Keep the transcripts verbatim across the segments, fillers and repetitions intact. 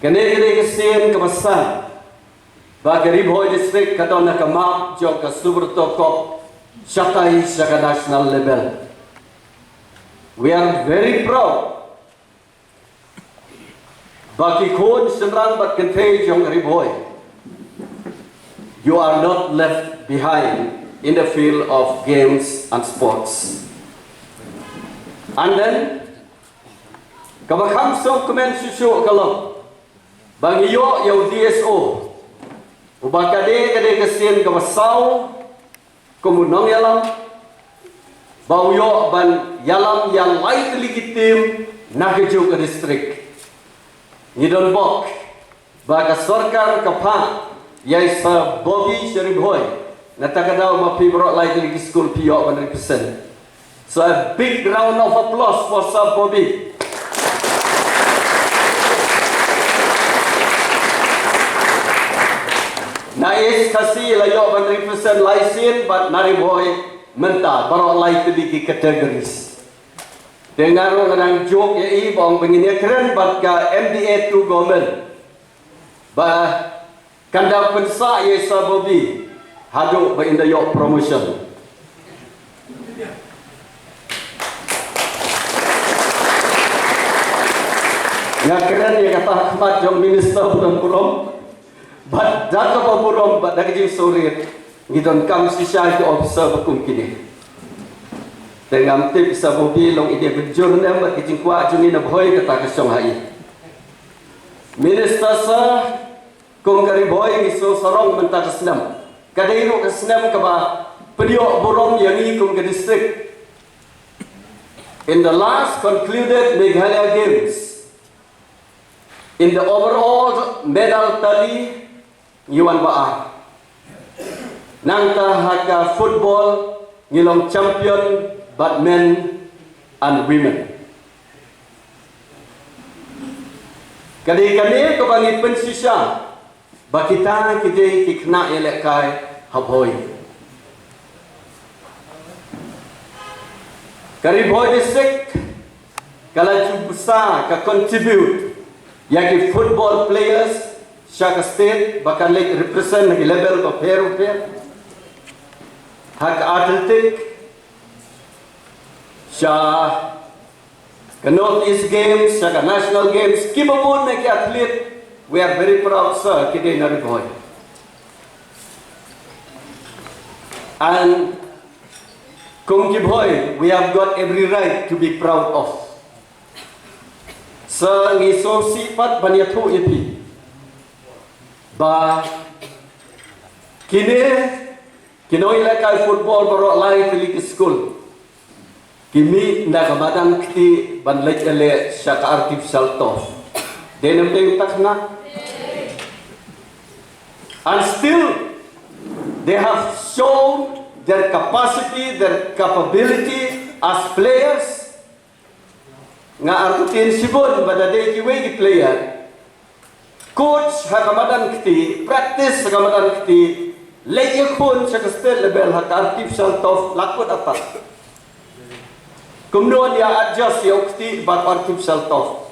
Kane ka dei ka sien kaba san ba ka Ri Bhoi District ka don ha ka map jong ka Subrata Cup shatai sha ka national level. We are very proud ba ki khun shynrang bad kynthei jong ka Ri Bhoi, you are not left behind in the field of games and sports. And then, kaba kham sngewkmen shuh shuh ka long ba ngi ïoh ïa u D S O, uba ka dei, ka dei ka sien kaba saw kum u nongïalam, ba u ïoh ban ïalam ïa lai tylli ki team na kajuh ka district. Ngi don bok ba ka sorkar ka phah ïa i Sir Bobby sha Ri Bhoi. Nangta ka daw ba phi baroh lai tylli ki skul phi ïoh ban represent. So a big round of applause for Sir Bobby. Na East Khasi la ïoh ban represent lai sien, bad na Ri Bhoi mynta baroh lai tylli ki categories. Te nga ruh nga dang jok ïa i ba ong ba ngin ïakren bad ka M D A two government ba kan da pynsah ïa i Sir Bobby haduh ba in da ïoh promotion. Nga kren ïa kata ha khmat jong Minister ba don burom. Bad da kaba burom bad da ka jingsngewrit, ngi donkam shisha ki officer ba kum kine. Te ngam tip i Sir Bobby long i dei ban jur ne em, bad ka jingkwah jong ngi na Bhoi kata ka shong ha i. Minister Sir, kum ka Ri Bhoi ngi sngewsarong mynta ka snem. Ka dei ruh ka snem kaba pynïoh burom ïa ngi kum ka district. In the last concluded Meghalaya Games, in the overall medal tally, ngi wan ba ar. Nangta ha ka football ngi long champion, bad men and women. Ka dei kane kaba ngi pynshisha ba kita ki dei ki khynnah ïalehkai ha Bhoi. Ka Ri Bhoi District ka la ju bsa ka contribute ïa ki football players sha ka state ba kan leit represent ha ki level bapher bapher. Ha ka athletic, sha ka North East Games, sha ka National Games, kiba bun na ki athlete, we are very proud, sir, ki dei na Ri Bhoi. And kum ki Bhoi, we have got every right to be proud of. Sir, ngi sngewsih pat ban ïathuh ïa phi ba kine ki nongïalehkai football baroh lai tylli ki skul ki mih na ka madan kti ban leit ïaleh sha ka artificial turf. Dei ne ym dei, mynta khynnah? And still, they have shown their capacity, their capability as players. Nga artatien shibun ba da dei kiwei ki player coach ha ka madan kti, practice ha ka madan kti, leit ïakhun sha ka state level ha ka artificial turf, la kut artat. Kumno ïa adjust ïa u kti bad artificial turf?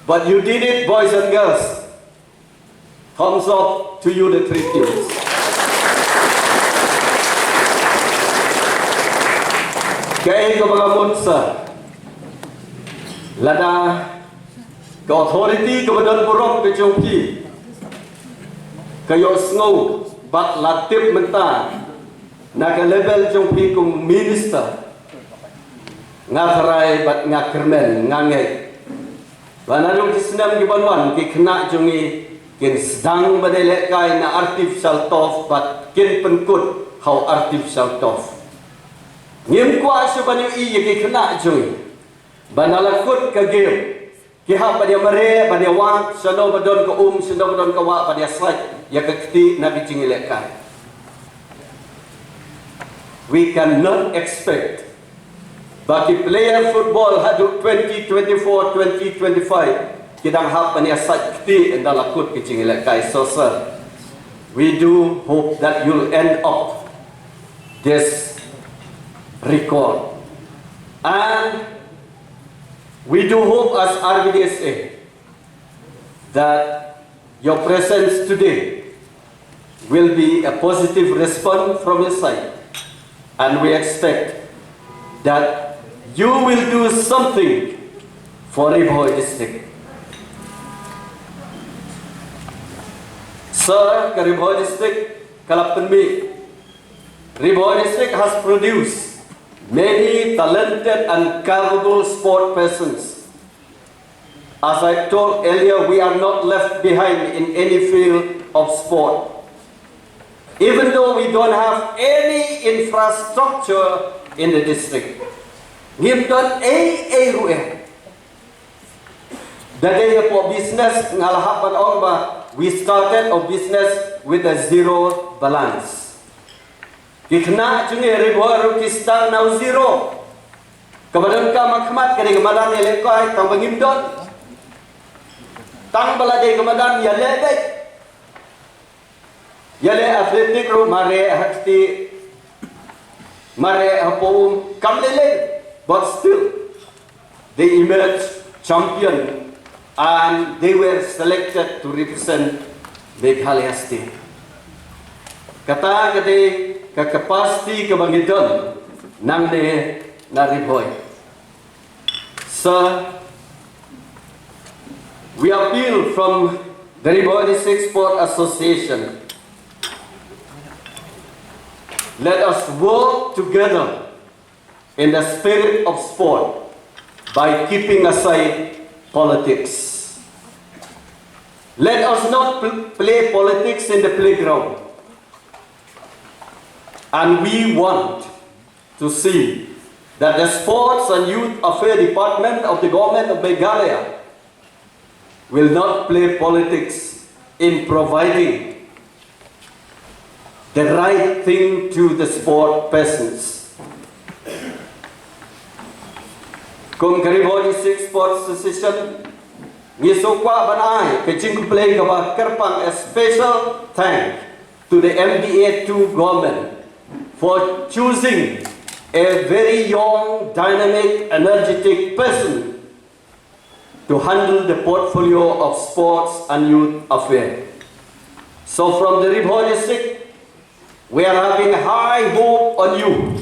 But you did it, boys and girls. Thumbs up to you, the three teams. Kaei kaba nga mut, sir, lada ka authority kaba don burom ka jong phi ka ïohsngew bad la tip mynta na ka level jong phi kum minister, nga tharai bad nga kyrmen, nga ngeit ba naduh ki snem kiban wan ki khynnah jong ngi kin sdang ban ïalehkai na artificial turf bad kin pynkut ha u artificial turf. Ngim kwah shuh ban ïohi ïa ki khynnah jong ngi ba na la kut ka game ki hap ban ïa mareh, ban ïa wad shano ba don ka um, shano ba don ka wah, ban ïa sait ïa ka kti na ka jingïalehkai. We cannot expect ba ki player football haduh twenty twenty-four, twenty twenty-five ki dang hap ban ïa sait kti ynda la kut ka jingïalehkai. So, sir, we do hope that you'll end up this record. And we do hope as R B D S A that your presence today will be a positive response from your side, and we expect that you will do something for Ri Bhoi District. Sir, ka Ri Bhoi District ka la pynmih. Ri Bhoi District has produced many talented and capable sport persons. As I told earlier, we are not left behind in any field of sport. Even though we don't have any infrastructure in the district. Ngim don ei ei ruh eh. Da dei ïa pok business nga la hap ban ong ba we started a business with a zero balance. Ki khynnah jong ngi Ri Bhoi ruh ki start na u zero. Kaba donkam ha khmat ka dei ka madan ïalehkai tang ba ngim don. Tang ba la dei ka madan ïaleh beit. Ïaleh athletic ruh mareh ha kti, mareh ha pum kam lei lei, but still they emerged champion and they were selected to represent Meghalaya State. Kata ka dei ka capacity kaba ngi don nangne na Ri Bhoi. Sir, we appeal from the Ri Bhoi District Sport Association. Let us work together in the spirit of sport by keeping aside politics. Let us not pl- play politics in the playground. And we want to see that the Sports and Youth Affairs Department of the Government of Meghalaya will not play politics in providing the right thing to the sport persons. Kum ka Ri Bhoi District Sports Association, ngi sngewkwah ban ai ka jingkhublei kaba kyrpang, a special thank to the M D A two government for choosing a very young, dynamic, energetic person to handle the portfolio of sports and youth affairs. So from the Ri Bhoi district, we are having high hope on you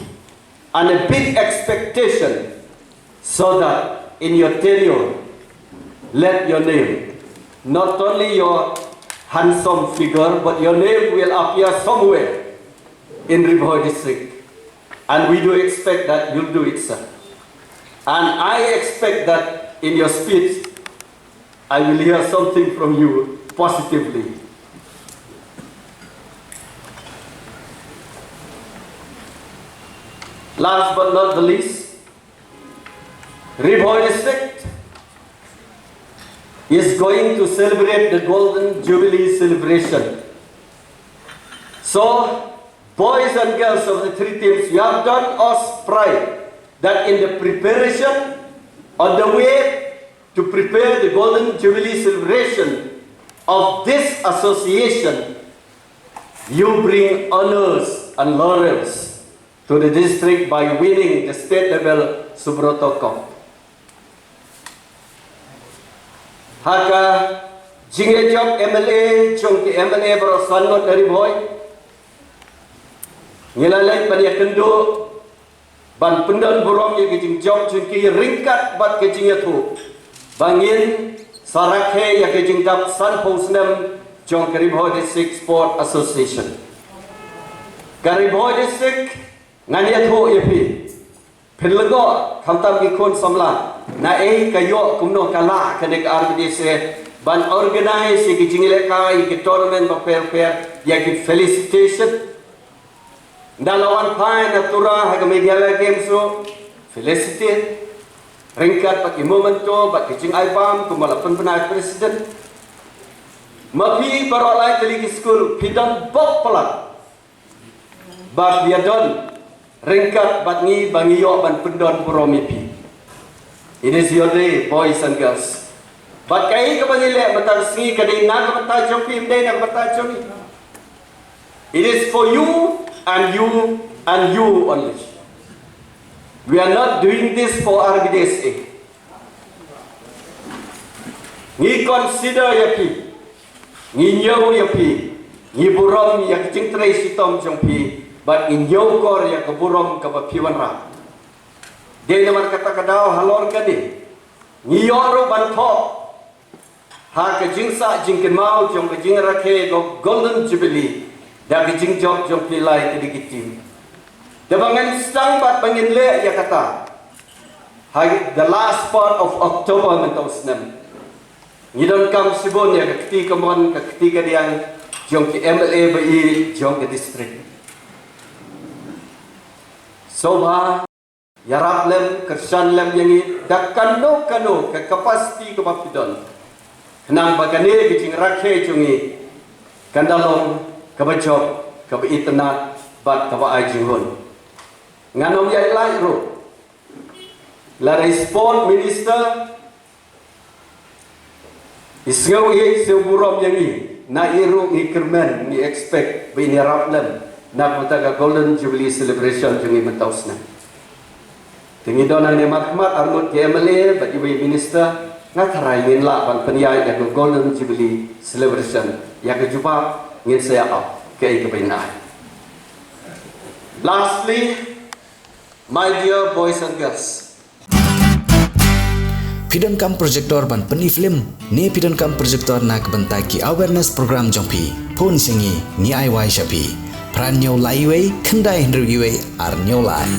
and a big expectation so that in your tenure, let your name, not only your handsome figure, but your name will appear somewhere in Ri Bhoi district. And we do expect that you'll do it, sir. And I expect that in your speech, I will hear something from you positively. Last but not the least, Ri Bhoi district is going to celebrate the Golden Jubilee celebration. So, boys and girls of the three teams, you have done us pride that in the preparation, on the way to prepare the Golden Jubilee celebration of this association, you bring honors and laurels to the district by winning the state level Subroto Cup. Ha ka jingïajop M L A jong ki M L A baroh san ngut na Ri Bhoi, ngi la leit ban ïakynduh ban pyndon burom ïa ka jingjop jong ki ryngkat bad ka jingïathuh ba ngin sa rakhe ïa ka jingdap sanphew snem jong ka Ri Bhoi District Sport Association. Ka Ri Bhoi District, ngan ïathuh ïa phi, phin lyngngoh khamtam ki khun samla naei ka ïoh kumno ka lah kane ka R B D S A ban organize ïa ki jingïalehkai, ïa ki tournament bapher bapher, ïa ki felicitation. Ynda la wan phai na Tura ha ka Meghalaya Games ruh, felicitate ryngkat bad ki memento bad ki jingai bam kumba la pynbna ïa u president. Ma phi baroh lai tylli ki skul phi don bok palat ba phi ïadon ryngkat bad ngi ba ngi ïoh ban pyndon burom ïa phi. It is your day, boys and girls. Bad kaei kaba ngi leh mynta ka sngi ka dei na ka bynta jong phi, ym dei na ka bynta jong ngi. It is for you and you and you only. We are not doing this for R B D S A. Ngi consider ïa phi, ngi ñiew ïa phi, ngi burom ïa ka jingtrei shitom jong phi, bad ngi ñiewkor ïa ka burom kaba phi wanrah. Dei namar kata ka daw halor kane, ngi ïoh ruh ban thoh ha ka jingsah jingkynmaw jong ka jingrakhe ka Golden Jubilee da ka jingjop jong phi lai tylli ki team. Te ba ngin sdang bad ba ngin leh ïa kata ha the last part of October mynta u snem. Ngi donkam shibun ïa ka kti kamon ka kti kadiang jong ki M L A ba ïeit jong ka district. Sngewbha ïarap lem, kyrshan lem ïa ngi da kano kano ka capacity kaba phi don, khnang ba kane ka jingrakhe jong ngi kan da long kaba jop, kaba itynnad bad kaba ai jingrung. Ngan ym ïaid lait ruh. Lada i Sport Minister i sngew ïeit, i sngew burom ïa ngi, na i ruh ngi kyrmen, ngi expect ba in ïarap lem na ka bynta ka Golden Jubilee Celebration jong ngi mynta u snem. Te ngi don hangne markhmat arngut ki M L A bad iwei i Minister, nga tharai ngin lah ban pynïaid ïa ka Golden Jubilee Celebration. Ïa ka jubab ngin sa ïa ap kaei kaba in ai. Lastly, my dear boys and girls, Phi donkam projector ban pyni film ne phi donkam projector na ka bynta ki awareness program jong phi? Phone sha ngi, ngi ai wai sha phi. Phra hynñiew lai iwei, khyndai hynriew iwei, ar hynñiew lai.